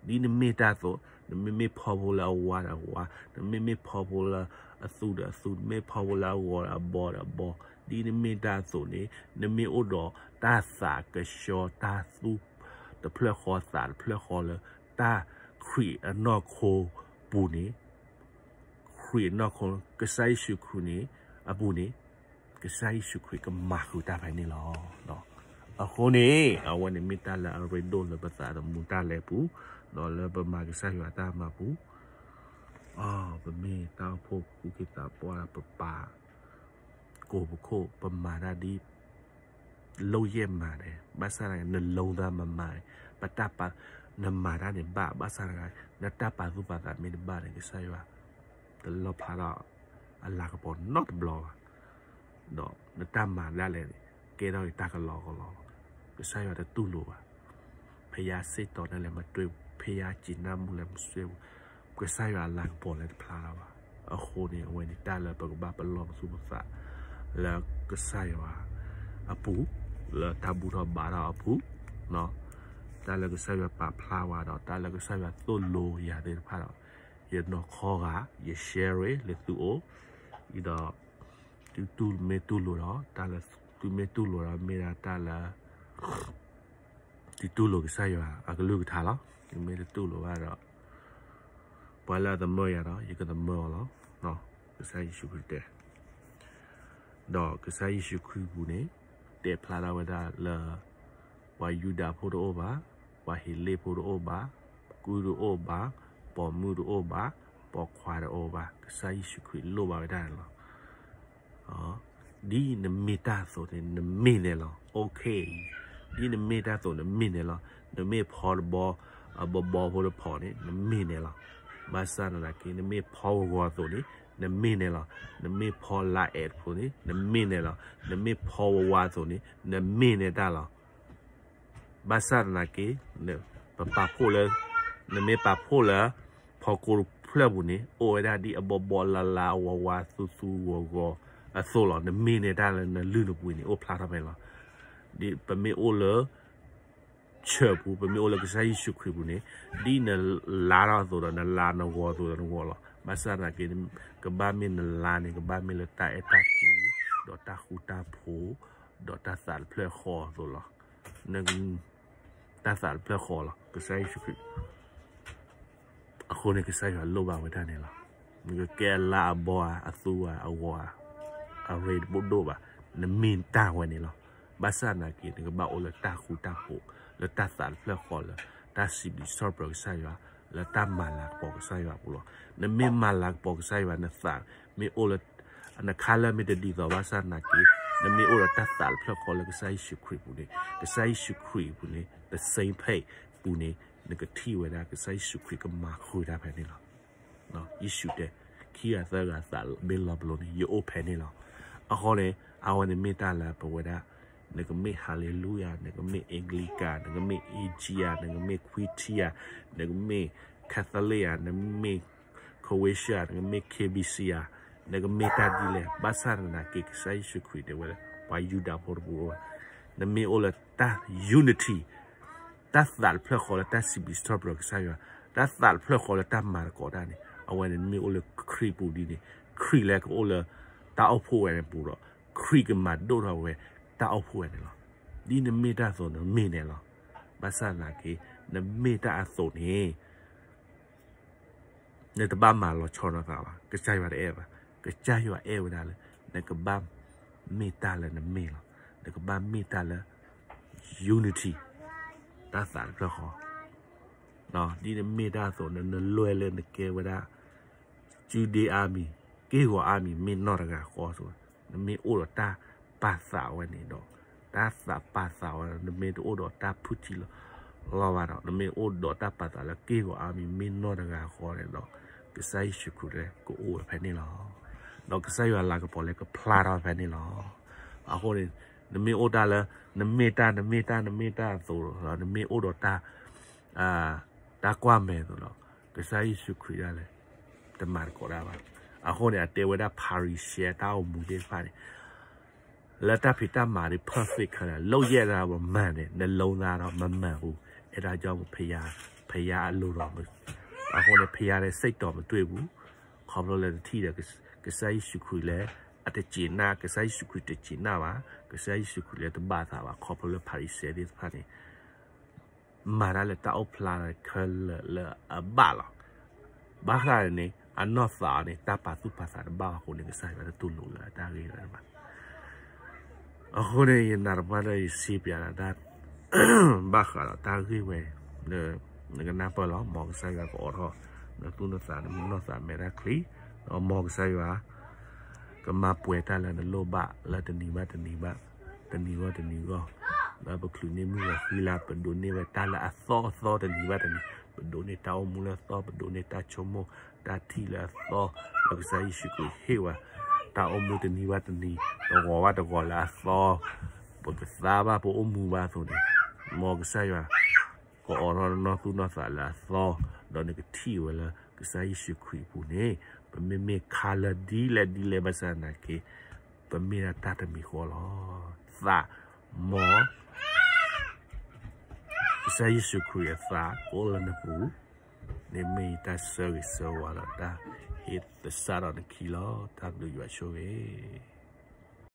ဒ်နမ့ၢ်တၢ်အသိး, နမ့မ့ၢ်ဖီဖိလၢအဝါဒီးအဝါ, နမ့မ့ၢ်ဖီဖိလၢအသူဒီးအသူ, နမ့ၢ်ဖီဖိလၢအဂီၤဒီးအဘီဒီးအဘီ, ဒ်နမ့ၢ်တၢ်အသိးန့ၣ် နမ့ၢ်အိၣ်ဒီးတၢ်သးကဆှီ, တၢ်သူတဖျၢၣ်ဃီ သးတဖျၢၣ်ဃီလၢ တၢ်ခရံာ်အနီၢ်ခိပူၤန့ၣ်, ခရံာ်အနီၢ်ခိ ကစၢ်ယ့ၣ်ၡူးခရံာ်န့ၣ် အပူၤန့ၣ်, ကစၢ်ယ့ၣ်ၡူးခရံာ်ကမၤဃုာ်တၢ်ဖဲန့ၣ်လီၤ. အဃိန့ၣ် အဝဲန့ၣ်မ့ၢ်တၢ်လၢအရ့ဒိၣ်လၢပသးသမူတၢ်လဲၤပူၤ, ဒီးလၢပမၤကစၢ်ယွၤတၢ်မၤပူၤ, ပမ့ၢ်တၢ်အိၣ်ဖှိၣ်ကူၣ်က့ၤသးပှၢ် ပပာ် ကိးပခိၣ် ပမၤတၢ်ဒ် လုပ်ရမှားတယ်, ဘၣ်ဆၣ်နလိသးမမၤ, ပတၢ်ပာ် နမၤတၢ်န့ၣ်ဘၣ်, ဘၣ်ဆၣ် နတၢ်ပာ်သူၣ်ပာ်သးမ့ၢ်တဘၣ်န့ၣ် ကစၢ်ယွၤ တလီၣ်ဖျါထီၣ်အလၤကပီၤနီတဘျီဘၣ်. ဒီးနတၢ်မၤဒၣ်လဲာ်န့ၣ် ကဲထီၣ်က့ၤတၢ်ကလီကလီလီၤ. ကစၢ်ယွၤတတူၢ်လိာ်ဘၣ်. ဖယါစ့ၣ်တီၤန့ၣ်လဲၤမတြ့ဘူး, ဖယါစံးနၢ်မူလဲၤမစ့ဘူး, ကစၢ်ယွၤအလၤကပီၤလဲၤတဖျါထီၣ်ဘၣ်. အဃိန့ၣ် အဝဲန့ၣ်တၢ်လၢပကဘၣ်ပလီၢ်ပသူၣ်ပသး လၢကစၢ်ယွၤအပူၤ, လၢတၢ်ဘူၣ်ထီၣ်ဘါထီၣ်အပူၤ, တၢ်လၢကစၢ်ယွၤပာ်ဖျါဝဲဒီး တၢ်လၢကစၢ်ယွၤသိၣ်လိယၤသ့ၣ်တဖၣ်ဒီး ယနီၢ်ခီဂာ် ယ share လၢသုအိၣ်, ဒီး သုမ့ၢ်တူၢ်လိာ်ဒီး တၢ်လၢ သုမ့ၢ်တူၢ်လိာ်ဒီးမ့ၢ်ဒၣ်တၢ်လၢ သုတူၢ်လိာ်ကစၢ်ယွၤအကလုၢ်ကထါလီၤ. သုမ့ၢ်တတူၢ်လိာ်ဘၣ်ဒီး ပှၤလၢအသမၢယၤဒီး ယကသမၢအီၤလီၤ. ကစၢ်ယ့ၣ်ၡူးခရံာ်တဲ ဒီးကစၢ်ယ့ၣ်ၡူးခရံာ်ပူၤန့ၣ် တဲဖျါထီၣ်ဝဲဒၣ်လၢ ပှၤယူဒၤဖိတအိၣ်ဘၣ်, ပှၤဟ့းလ့ၣ်ဖိတအိၣ်ဘၣ်, ကုၢ်တအိၣ်ဘၣ်, ပိာ်မုၣ်တအိၣ်ဘၣ်, ပိာ်ခွါတအိၣ်ဘၣ်, ကစၢ်ယ့ၣ်ၡူးခရံာ်လိၣ်ဘၣ်ဝဲဒၣ်န့ၣ်လီၤ. ဒ်နမ့ၢ်တၢ်အသိးန့ၣ် နမ့ၢ်န့ၣ်လီၤ. Okay, ဒ်နမ့ၢ်တၢ်အသိးနမ့ၢ်န့ၣ်လီၤ. နမ့ၢ်ဖီတဘီ အဘီဘီဖိတဖီန့ၣ် နမ့ၢ်န့ၣ်လီၤ. ဘၣ်ဆၣ်သနာ်က့ နမ့ၢ်ဖီဂီၤဂီၤအသိးန့ၣ် နမ့ၢ်န့ၣ်လီၤ. နမ့ၢ်ဖီလါအဲးတဖိန့ၣ် နမ့ၢ်န့ၣ်လီၤ. နမ့ၢ်ဖီဝါဝါအသိးန့ၣ် နမ့ၢ်န့ၣ်တၢ်လီၤ. ဘၣ်ဆၣ်သနာ်က့ ပပာ်ဖှိၣ်လၢ နမ့ၢ်ပာ်ဖှိၣ်လၢ ဖီကိတဖျၢၣ်ပူၤန့ၣ် အိၣ်ဝဲဒၣ်ဒ်အဘီဘီလါလါအဝါဝါသူသူဂီၤဂီၤအသိးလီၤ. နမ့ၢ်န့ၣ်တၢ်လၢနလုၢ်နပှ့ၤန့ၣ် အိၣ်ဖျါထီၣ်ဖဲန့ၣ်လီၤ. ဒ်ပမ့ၢ်အိၣ်လၢ ဆၢပူၤ ပမ့ၢ်အိၣ်လၢကစၢ်ယ့ၣ်ၡူးခရံာ်ပူၤန့ၣ် ဒ်နလါထီၣ်အသိးဒီး နလါနဂီၤအသိးဒီးနဂီၤလီၤ. ဘၣ်ဆၣ်သနာ်က့ ကဘၣ်မ့ၢ်နလါန့ၣ် ကဘၣ်မ့ၢ်လၢတၢ်အဲၣ်တၢ်ကွံ ဒီးတၢ်ဃူတၢ်ဖိး ဒီးတၢ်သးတဖျၢၣ်ဃီအသိးလီၤ. န တၢ်သးတဖျၢၣ်ဃီလီၤ ကစၢ်ယ့ၣ်ၡူးခရံာ် အဃိန့ၣ် ကစၢ်ယွၤလိၣ်ဘၣ်ဝဲဒၣ်န့ၣ်လီၤ. နကကဲအလါအဘီဧါ အသူဧါ အဂီၤဧါ အရ့တဘိၣ်ဒိၣ်ဘၣ်, နမ့ၢ်တၢ်ဝဲန့ၣ်လီၤ. ဘၣ်ဆၣ်သနာ်က့ နကဘၣ်အိၣ်လၢတၢ်ဃူတၢ်ဖိး လၢတၢ်သးတဖျၢၣ်ဃီလၢ တၢ်စံးဘျုးစံးထီၣ်ပတြၢၤကစၢ်ယွၤ လၢတၢ်မၤလၤကပီၤကစၢ်ယွၤအပူၤလီၤ. နမ့ၢ်မၤလၤကပီၤကစၢ်ယွၤ နသးမ့ၢ်အိၣ်လၢ နခါလၢမ့ၢ်တဒ်သိးဘၣ်ဆၣ်သနာ်က့ နမ့ၢ်အိၣ်ဒီးတၢ်သးတဖျၢၣ်ဃီလၢကစၢ်ယ့ၣ်ၡူးခရံာ်အပူၤန့ၣ် ကစၢ်ယ့ၣ်ၡူးခရံာ်အပူၤန့ၣ် the same page ပူၤန့ၣ် နကထံၣ်ဝဲဒၣ်ကစၢ်ယ့ၣ်ၡူးခရံာ်ကမၤဃုာ်တၢ်ဖဲန့ၣ်လီၤ. ယ့ၣ်ၡူးတဲ ခံဂၤသၢဂၤသးမ့ၢ်လီၤပလိာ်န့ၣ် ယအိၣ်ဖဲန့ၣ်လီၤ. အဃိန့ၣ် အဝဲန့ၣ်မ့ၢ်တၢ်လၢပဝဲဒၣ် နကမ့ၢ် Hallelujah နကမ့ၢ် Anglican နကမ့ၢ် A G ဧါ နကမ့ၢ် ခွံထံဧါ နကမ့ၢ် Catholic ဧါ နကမ့ၢ် Croatia နကမ့ၢ် K B C ဧါ နကမ့ၢ်တၢ်ဒ်လဲၣ် ဘၣ်ဆၣ်သနာ်က့ ကစၢ်ယ့ၣ်ၡူးခရံာ်တဲဝဲလၢ ပှၤယူဒၤဖိတပူၤ နမ့ၢ်အိၣ်လၢတၢ် unity တၢ်သးတဖျၢၣ်ဃီလၢတၢ်စံးဘျုးစံးထီၣ်ပတြၢၤကစၢ်ယွၤ, တၢ်သးတဖျၢၣ်ဃီလၢတၢ်မၤသကိးတၢ်န့ၣ် အဝဲန့ၣ်နမ့ၢ်အိၣ်လၢခရံာ်ပူၤဒ်န့ၣ် ခရံာ်လၢကအိၣ်လၢတၢ်အိၣ်ဖှိၣ်ဝဲန့ၣ်ပူၤဒီး ခရံာ်ကမၤဒိၣ်ထီၣ်ဝဲတၢ်အိၣ်ဖှိၣ်ဝဲန့ၣ်လီၤ. ဒ်နမ့ၢ်တၢ်အသိးနမ့ၢ်န့ၣ်လီၤ. ဘၣ်ဆၣ်သနာ်က့ နမ့ၢ်တၢ်အသိးန့ၣ် နတဘၣ်မၤလီၤဆီလိာ်သးဘၣ်. ကစၢ်ယွၤတအဲၣ်ဘၣ်. ကစၢ်ယွၤအဲၣ်ဝဲဒၣ်လၢ နကဘၣ်မ့ၢ်တၢ်လၢနမ့ၢ်လီၤ. နကဘၣ်မ့ၢ်တၢ်လၢ unity တၢ်သးတဖျၢၣ်ဃီ ဒ်နမ့ၢ်တၢ်အသိးန့ၣ် နလွဲလၢနကဲဝဲဒၣ် Jude Army, က့ၢ်ဂီၤ Army မ့ၢ်နီၢ်တဂၤဃီအသိး, နမ့ၢ်အိၣ်ဒီးတၢ်ပာ်သးဝဲန့ၣ်ဒီး တၢ်သးပာ်သးဝဲဒီး နမ့ၢ်တအိၣ်ဒီးတၢ်ဖုၣ်ထံလီၤလီၤဘၣ်ဒီး နမ့ၢ်အိၣ်ဒီးတၢ်ပာ်သးလၢက့ၢ်ဂီၤ Army မ့ၢ်နီၢ်တဂၤဃီန့ၣ်ဒီး ကစၢ်ယ့ၣ်ၡူးခရံာ်လၢကအိၣ်ဝဲဖဲန့ၣ်လီၤ. ဒီးကစၢ်ယွၤလၤကပီၤလၢကဖျါထီၣ်ဖဲန့ၣ်လီၤ. အဃိန့ၣ် နမ့ၢ်အိၣ်တၢ်လၢ နမ့ၢ်တၢ် နမ့ၢ်တၢ် နမ့ၢ်တၢ်အသိးဒီး နမ့ၢ်အိၣ်ဒီးတၢ် တၢ်ကွၢ်မဲာ်အသိးဒီး ကစၢ်ယ့ၣ်ၡူးခရံာ်ဒၣ်လဲာ် တမၤသကိးတၢ်ဘၣ်. အဃိန့ၣ် အတဲဝဲဒၣ် ဖၤရံၤၡဲတၢ်အိၣ်မူသ့ၣ်တဖၣ်န့ၣ် လၢတၢ်ဖံးတၢ်မၤဒ် perfect ခဲလၢာ် လုပ်ရက်တာ မမှန်န့ၣ် နှလုံးသားဒီး မမှန်ဘူး. အဲဒါကြောင့် ဘုရား ဘုရားအလိုတော် မ အဃိန့ၣ် ဘုရားရဲ့စိတ်တော်မတွေ့ဘူး. ခီဖျိလၢတထံၣ်ဒီး ကစၢ်ယ့ၣ်ၡူးခရံာ်လၢ အတကျေနပ် ကစၢ်ယ့ၣ်ၡူးခရံာ်တကျေနပ်ဘၣ်, ကစၢ်ယ့ၣ်ၡူးခရံာ်လၢတဘၣ်သးဘၣ်. ခီဖျိလၢဖၤရံၤၡဲသ့ၣ်တဖၣ်န့ၣ် မၤတၢ်လၢတၢ်အိၣ်ဖျါခဲလၢာ်လၢအဘၣ်လီၤ. ဘၣ်ဃးန့ၣ် အနီၢ်သးန့ၣ် တၢ်ပာ်သူၣ်ပာ်သးတဘၣ်အဃိန့ၣ် ကစၢ်ယွၤတတူၢ်လိာ်လၢအတၢ်ဂ့ၢ်ဝဲဘၣ်. အဃိန့ၣ် ယနာ်တပှၢ်ဒီးယစံးပၠးဒီးတၢ် ဘၣ်ဃးဒီးတၢ်ဂ့ၢ်ဝဲ နကနၢ်ပၢၢ်လီၤ. မ်ကစၢ်ယွၤကအိးထီၣ် နသူၣ်နသး နမုၢ်နီၢ်သးမဲတၢ်ချံ, ဒီးမ်ကစၢ်ယွၤ ကမၤပှဲၤတၢ်လၢနလိၣ်ဘၣ်လၢတနံၤဘၣ်တနံၤဘၣ်, တနံၤဂီၢ်တနံၤဂီၢ်, လၢပချုးန့ၢ်မုၢ်ဂီၤဃံလၤ ပဒိးန့ၢ်ဝဲတၢ်လၢအသီအသီတနံၤဘၣ်တနံၤ, ပဒိးန့ၢ်တၢ်အိၣ်မူလၢအသီ, ပဒိးန့ၢ်တၢ်ဆိကမိၣ်တၢ်ထံၣ်လၢအသီ, လၢကစၢ်ယ့ၣ်ၡူးခရံာ်ဟ့ၣ်ဝဲ တၢ်အိၣ်မူတနံၤဘၣ်တနံၤ တဂီၤဘၣ်တဂီၤလၢအသီ, ပကသါဘၣ်ပအိၣ်မူဘၣ်အသိးန့ၣ်, မ်ကစၢ်ယွၤ ကအိးထီၣ်နနီၢ်သူၣ်နီၢ်သးလၢအသီ, ဒီးနကထံၣ်ဝဲလၢကစၢ်ယ့ၣ်ၡူးခရံာ်အပူၤန့ၣ်, ပမ့မ့ၢ်ခါလၢဒ်လဲၣ်ဒ်လဲၣ်ဘၣ်ဆၣ်သနာ်က့, ပမ့ၢ်ဒၣ်တၢ်တမံၤဃီလီၤ. သး မ် ကစၢ်ယ့ၣ်ၡူးခရံာ်အသးကအိၣ်လၢနပူၤ, န့ၣ်မ့ၢ်ယတၢ်ဆၢဂ့ၤဆၢဝါဒီးတၢ်ဟ့ၣ်သဆၣ်ဒီးနခံလီၤ. တၢ်ဘျုးယွၤဆိၣ်ဂ့ၤ